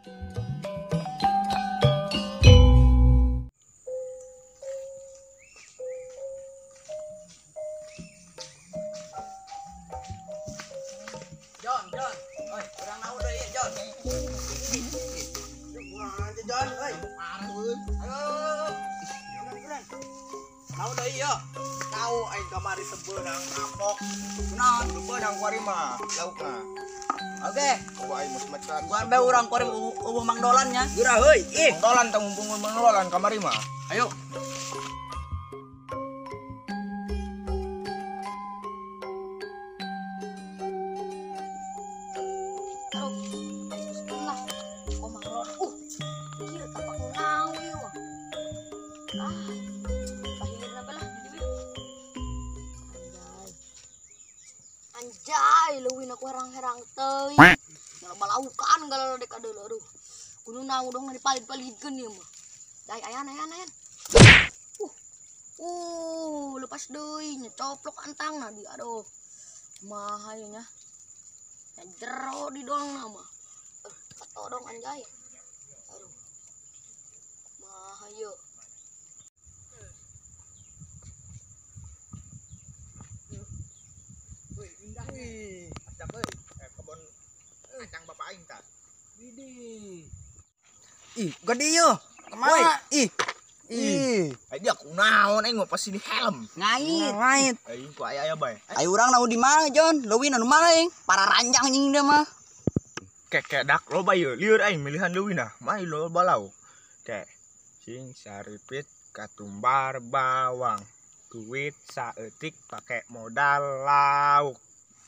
John, John. Oi, urang naon deui ieu, John? John, oi. Ayo. Naon deui ieu? Tahu aing kamari sebeunang kapok. Kunaon? Beunang kuari mah laukna. Oke. Coba aing mos macan. Gua be urang kuari eueuh Mang Dolan nya. Geura heuy. Ih, Mang Dolan tah mumpung Mang Dolan kamari mah. Ayo. Anjay, leuwih aku herang-herang teuing. Nyala balaukan galala dek adeul aduh. Kudu naon dong dipalid-palidkeun ieu mah. Jai ayan ayan ayan. Lepas deui nya coplok antangna di aduh. Kumaha ieu nya? Nya jero di dongna mah. Katodong anjay. Aduh. Kumaha ieu? Wih, acak euy, kebon kacang bapak aing tah. Widih. Ih, gede ieu. Kemana? Ih. Ih, ai dia kunaon aing mah pasti di helm. Ngait. Ngait. Aing ku aya-aya bae. Ayo urang naon di mana, John? Leuwih anu mana aing? Para ranjang anjing dia mah. Kek dak loba ieu, lieur aing milihan leuwihna. Mah loba lauk. Kek sing saripit katumbar bawang. Duit saeutik pake modal lauk.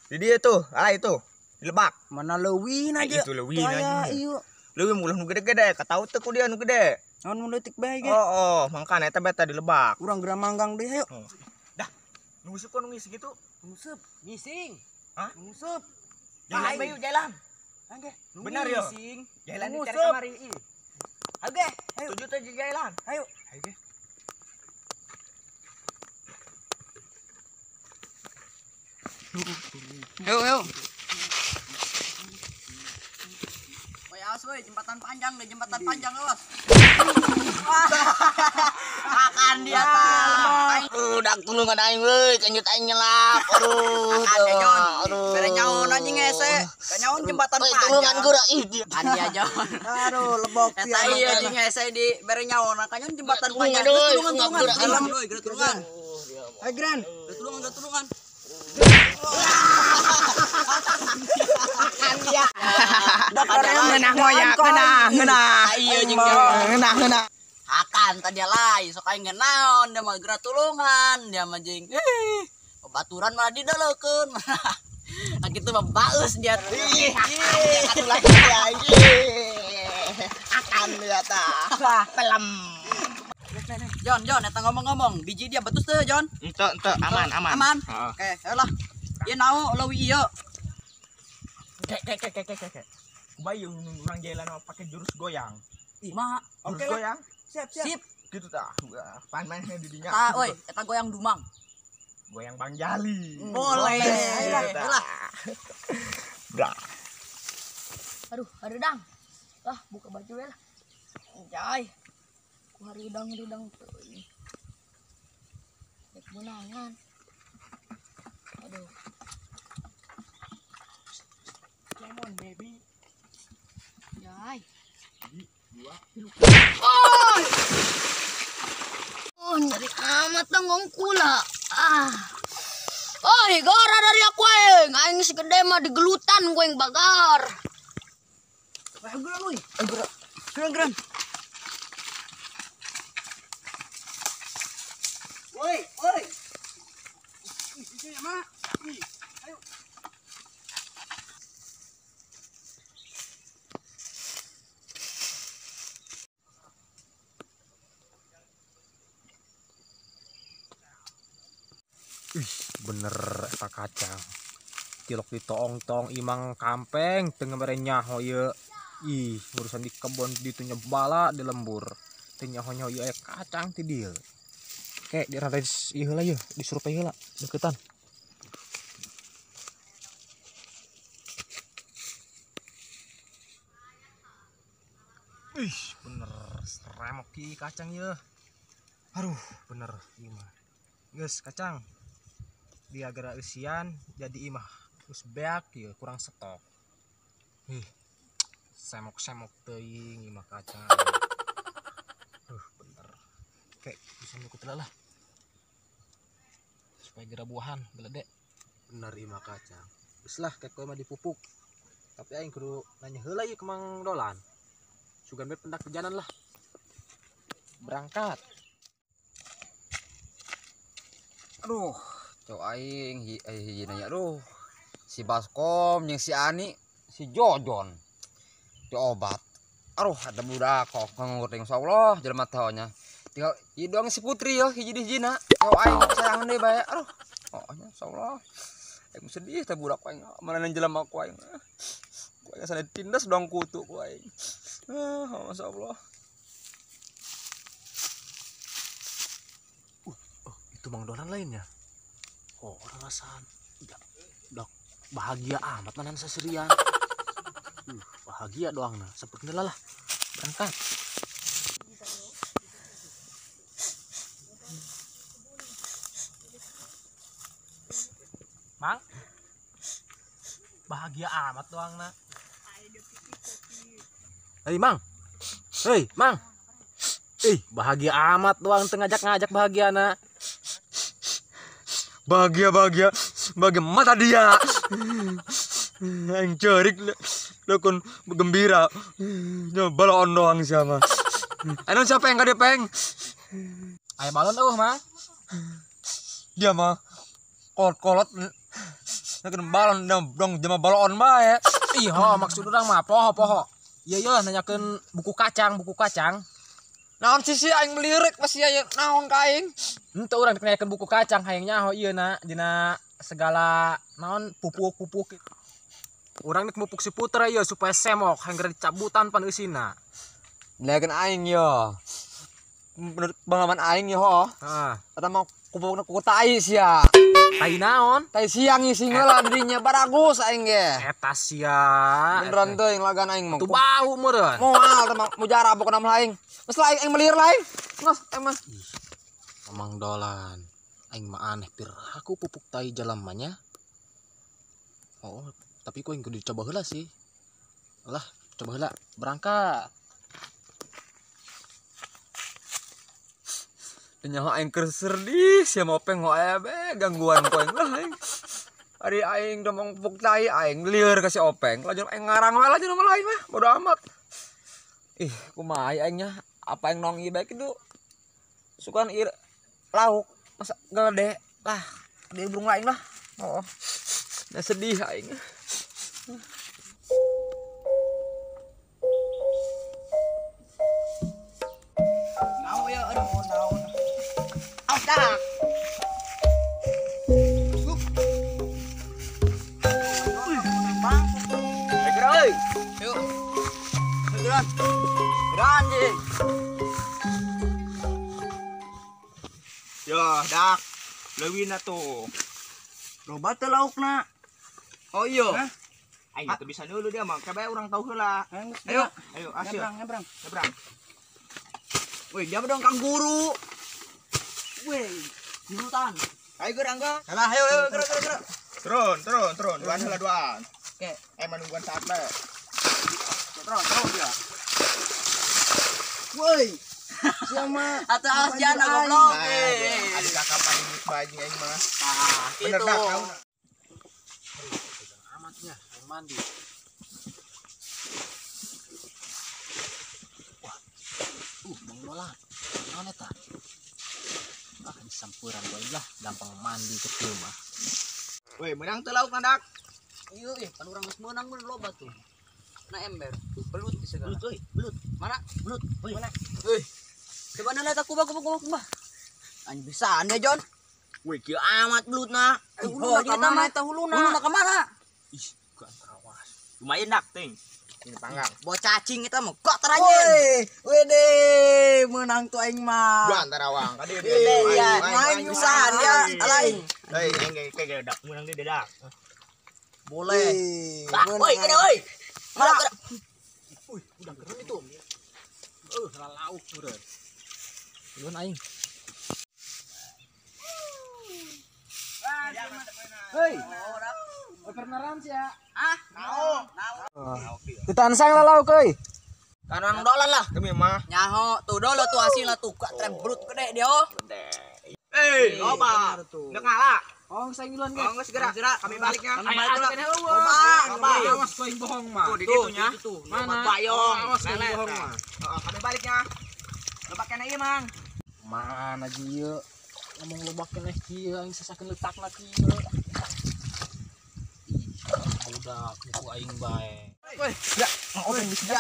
Di dia tuh, ala itu. Di lebak. Mana leuwih aja. Itu leuwih aja. Iya. Leuwih mulah nu gede-gede, katau teu ku dia nu gede. Naon nu leutik bae ge. Oh, mangkana eta beta di lebak. Urang geura manggang deui hayo. Oh. Dah. Nunggu kok nunggu segitu. Nguseup, ngising. Hah? Nguseup. Jalan bae yuk, jalan. Oke. Benar yo. Jalan dicari kamari. Oke, ayo. Tujuh tujuh jalan. Ayo. Ayo ge. Ayo, ayo. Woi, awas woi, jembatan panjang deh, jembatan panjang awas. Makan dia tah. Udah tulungan aing euy, kanjut aing nyelap. Aduh. Aduh. Bere nyaon anjing hese. Kanyaon jembatan panjang. Tulungan gura ih dia. Kan dia John. Aduh, lebok eta ieu anjing hese di bere nyaon kanyaon jembatan panjang. Tulungan tulungan. Dalam euy, geura tulungan. Ayo Gran. Tulungan tulungan. Makan dia. Ngeunah ngoyak, ngeunah, ngeunah. Iya jeung ngeunah, ngeunah. Akan tadi lai, sok aing naon dia mah geura tulungan, dia mah jeung babaturan malah didaleukeun. Nah kitu mah baeus dia. Ih, atuh lagi dia. Akan dia tah. Pelem. John, John, eta ngomong-ngomong, biji dia betus teu, John? Ente, ente, aman, aman. Aman. Oke, ayolah. Ieu nao leuwih ieu. Kek, kek, kek, kek, kek. Kumaha urang jalan pakai jurus goyang. Ih, mah. Oke goyang. Siap, siap. Sip. Gitu tah. Pan-pannya di dinya. Tah, oi, eta goyang dumang. Goyang Bang Jali. Boleh. Ayolah. Dah. Aduh, hareudang. Lah, buka baju we lah. Anjay. Ku hareudang-reudang teuing. Rek meunangan. Aduh. Come on, baby. Anjay. 2. Oh! Oh, nyeri amat dong kula. Ah. Oh, gara dari aku aing. Aing segede mah digelutan gue yang bagar. Ayo geura euy. Ayo geura. Geura geura. Woi, woi. Ih, itu mana? Ih, ayo. Ih, bener eta kacang. Tilok ditoong-toong imang kampeng teu mere nyaho ieu. Ih, urusan di kebon ditu bala di lembur. Teu nyaho-nyaho ieu aya kacang ti dieu. Kayak di rantai ieu heula ieu, disurupay heula deukeutan. Ih, bener seremok ki kacang ya. Aduh, bener ieu mah. Geus kacang. Dia geura eusian jadi imah geus beak ieu kurang stok. Ih, semok-semok teuing imah kacang. Bener. Kayak bisa nyukut lah. Supaya geura buahan geledek. Bener imah kacang. Geus lah kayak kowe mah dipupuk. Tapi aing kudu nanya heula ieu ke Mang Dolan. Sugan bae pendak perjalanan lah. Berangkat. Aduh, cowok aing hiji nanya aduh. Si Baskom jeung si Ani, si Jojon. Di obat. Aduh, ada budak kok nganggur teh insyaallah jelema tahunya. Tinggal ieu doang si Putri yo hiji di hijina. Cowok aing sayangan deui bae. Aduh. Oh, insyaallah. Aing sedih teh budak aing. Mana jelema ku aing. Ku aing sana ditindas dong kutu ku aing. Ah, masyaallah. Itu Mang Dolan lainnya. Oh, orang rasaan. Udah bahagia amat manan seserian. Bahagia doang nah. Sepertinya lah. Berangkat. Mang. Bahagia amat doang nah. Hei, Mang. Hei, Mang. Bahagia amat doang teu ngajak-ngajak bahagia na. Bahagia bahagia bahagia mata dia. Aing cerik lakon gembira. Balon doang siapa. Anu siapa yang kade peng? Aya balon eueuh mah. Dia mah kolot-kolot lakon balon dong jema balon bae. Ih, ho maksud urang mah poho-poho. Ieu yeuh nanyakeun buku kacang, buku kacang. Naon sisi aing melirik pasti aya naon ka aing. Henteu urang nanyakeun buku kacang hayang nyaho ieu na dina segala naon pupuk-pupuk. Urang nek mupuk si Putra ieu supaya semok hayang geura dicabutan pan eusina. Nanyakeun aing yo. Menurut pengalaman aing yo ho. Heeh. Eta mah pupukna ku tai sia. Tai naon? Tai siang isi heula dirinya baragus aing ge. Eta sia. Beneran teuing lagan aing mah. Tuh bau meureun. Moal teh mah mujarab pokona mah aing. Geus lah aing melir lah aing. Geus aing mah. Mang Dolan, aing mah aneh pir aku pupuk tai jalamanya. Oh, tapi ku aing kudu dicoba heula sih. Lah, coba heula berangkat. Nyaho aing keur sedih sia mah openg aya be gangguan ku aing lah aing. Ari aing domong pupuk tai aing lieur ka si openg. Lajeng aing ngarang we lajeng mah lain mah bodo amat. Ih, kumaha aing nya apa aing nong ieu bae kitu. Sukan ieu lauk masa gede lah di burung lain lah. Oh. Nah sedih aing. Mau ya aduh naon. Dah. Yuk. Geran. Geran, Ji. Yo, dak. Leuwina tuh. Loba teu laukna. Oh iya. Aing teu bisa dulu dia mah, kabae urang tahu heula. Ayo, ayo asih. Nyebrang, nyebrang. Wih, dia dong Kang Guru. Wih, di hutan. Ayo geura angga. Salah, ayo ayo geura geura geura. Turun, turun, turun. Duaan heula duaan. Oke. Menungguan saat bae. Turun, turun dia. Woi. Siapa? Atuh awas jana goblok. Ada kakak paling bae aing mah. Tah, bener kitu. Dak naon. Amatnya, aing mandi. Wah. Mang Dolan. Naon eta? Ah, disampuran bae lah, gampang mandi ke mah. Woi, menang teu lauk dak. Ieu ih, pan urang geus meunang mun loba tuh. Na ember, belut di segala. Belut euy, belut. Mana? Belut. Euy. Mana? Euy. Coba nala tak kubah kubah kubah kubah. Anjing bisa anda John. Wih, kieu amat belutna. Huluna ka mana eta huluna? Huluna ka mana? Ih, gak terawas. Lumayan dak ting. Ini panggang. Bawa cacing eta mah kok teranjeun. Wede, menang tuh aing mah. Dua antara wang. Kadi Iya, main bisa dia lain. Hei, aing kayak dak menang dia dak. Boleh. Woi, kene woi. Mana? Wih, udah keren itu. Lauk meureun. Ieu aing. Hei. Pernaran sia. Ah, naon? Ditansang lauk euy. Kanan dolan lah. Kami mah. Nyaho, tuh dolo tuh hasilnya tuh gak trembrut gede dia. Eh, loba. Ndek ngala. Oh, saya ngiluan ge. Oh, geus geura. Kami baliknya. Kami balik Loba, loba. Awas koing bohong mah. Tuh di ditu nya. Mana? Bayong. Awas koing bohong mah. Heeh, kami baliknya. Loba keneh ieu, Mang. Mana ji ieu? Ngomong loba keneh kieu aing sasakeun letakna kieu. Ih, budak nipu aing bae. Woi, ya, Mang Openg di sini.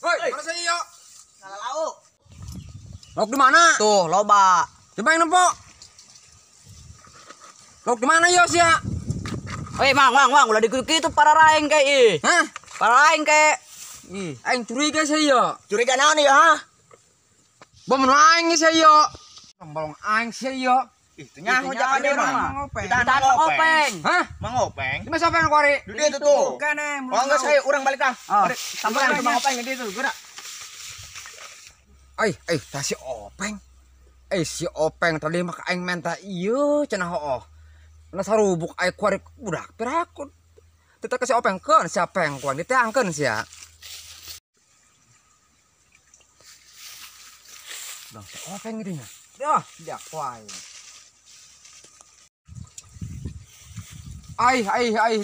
Woi, mana saya yo? Salah lauk. Lauk di mana? Tuh, loba. Coba yang nempo. Lauk di mana yo sia? Woi, Mang, Mang, ulah dikitu para raeng kayak ih. Hah? Para raeng kayak. Ih, aing curiga sia yo. Curiga naon ieu, ha? Bom aing sia yo. Bolong aing sia yo. Ih, teu nyaho jakan dia mah. Ditahan Mang Openg. Hah? Mang Openg. Di mana siapa yang kuari? Di dieu tuh. Oh, geus hayu urang balik lah. Samperan ke Mang Openg di dieu tuh, geura. Ai, tah si Openg. Si Openg tadi mah aing menta ieu cenah hooh. Na sarubuk ai kuari budak piraku. Teu ka si Openg keun si Openg kuan diteangkeun sia. Bang si Openg gitu nya. Dah, dia kuai. Ai,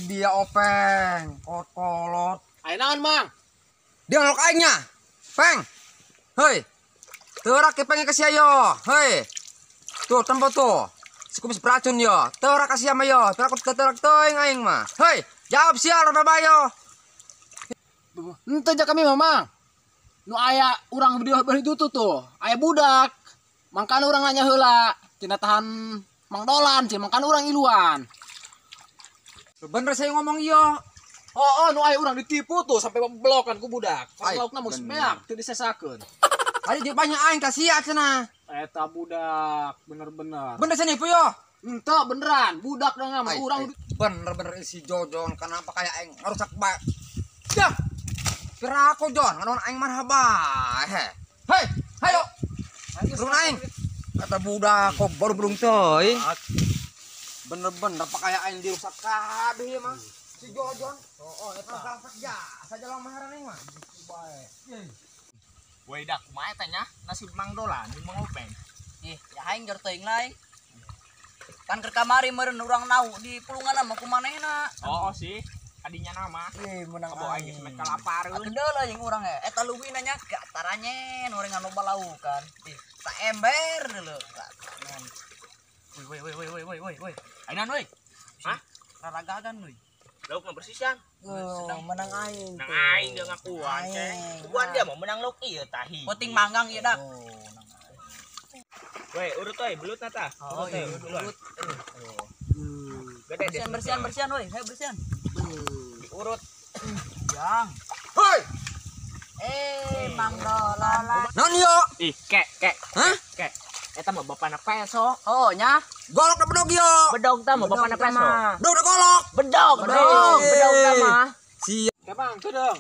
dia Openg, kolot. Ai naon, Mang? Dia ngelok aingnya. Peng. Hei. Teurak ke pengen ke sia yo. Hei. Tuh tempo tuh. Si kumis beracun yo. Teurak ka sia mah yo. Teurak teurak teuing aing mah. Hei, jawab sia rame bae yo. Henteu ja kami mah, Mang. Nu aya urang di bari tuh. Aya budak. Mangkana urang nanya heula. Cenah tahan Mang Dolan, cenah mangkana urang iluan. Bener saya ngomong yo. Oh, nu aya urang ditipu tuh sampai blokan ku budak. Laukna mun beak teu disesakeun. Tadi jeung banyak aing ka sia cenah. Eta budak bener-bener. Bener sia nipu yo. Henteu beneran, budak dong mah urang bener-bener si Jojon kenapa kayak aing ngarusak bae. Dah. Piraku Jon, nganaon aing marhaba. Hei, hayo. Turun aing. Kata budak kok baru belum teuing. Bener-bener pakai aing dirusak kabeh ieu mah. Si Jojon. Oh, eta. Rusak jasa jalan maharan aing mah. Bae. Woi, dak kumaha eta nya? Nasib Mang Dolan jeung Mang Openg. Ih, ya aing jor teuing lain. Kan keur kamari meureun urang nau di pulungan mah kumanehna. Oh, sih. Adinya nama. Ih, menang aing geus meh kalapareun. Atuh deuleu jeung urang ge. Eta leuwihna nya gataranyen urang loba laukan. Ih, saember deuleu. Woi, woi, woi, woi, woi, woi, woi. Ainan woi. Hah? Raragagan woi. Lauk mah bersisan. Oh, menang aing. Menang aing dia ngakuan, ceng. Kuan dia mau menang lauk ieu tahi. Penting manggang ieu dak. Woi, urut euy, belutna tah. Oh, iya, urut. Gede Bersihan, bersihan, bersihan woi. Hayo bersihan. Diurut. Yang. Hoi. Mang Dolan. Naon yo? Ih, kek, kek. Hah? Kek. Eta mah bapana peso. Oh, nya. Golok da bedog yo. Bedog tah mah bapana peso. Bedog da golok. Bedog, bedog, bedog tah mah. Sia. Bang, tuh dong.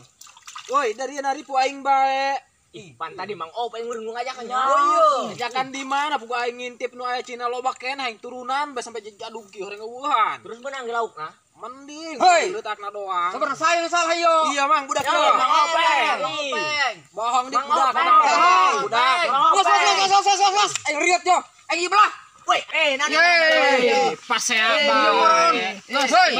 Woi, dari naripu aing bae. Ih, pan tadi Mang Openg urang ngajakan nya. Oh iya. Ngajakan di mana pugu aing ngintip nu aya Cina loba keneh aing turunan bae sampai jadug kieu horeng eueuhan. Terus menang di laukna. Mending Hei. leutakna doang. Sabar saya salah yo. Iya, Mang, budak Yo, yo. Mang Openg. Openg. Bohong dik Mang budak. Openg. Budak. Los los los los los los. Aing riot yo. Aing ieu belah. Woi, nani. Yeay. Pas ya, Bang. Los hei.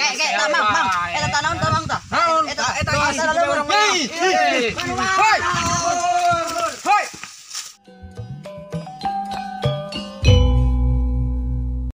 Kek, kek, tah Mang, Mang. Eta tah naon tah Mang tah? Naon? Eta eta eta Hei. Hei.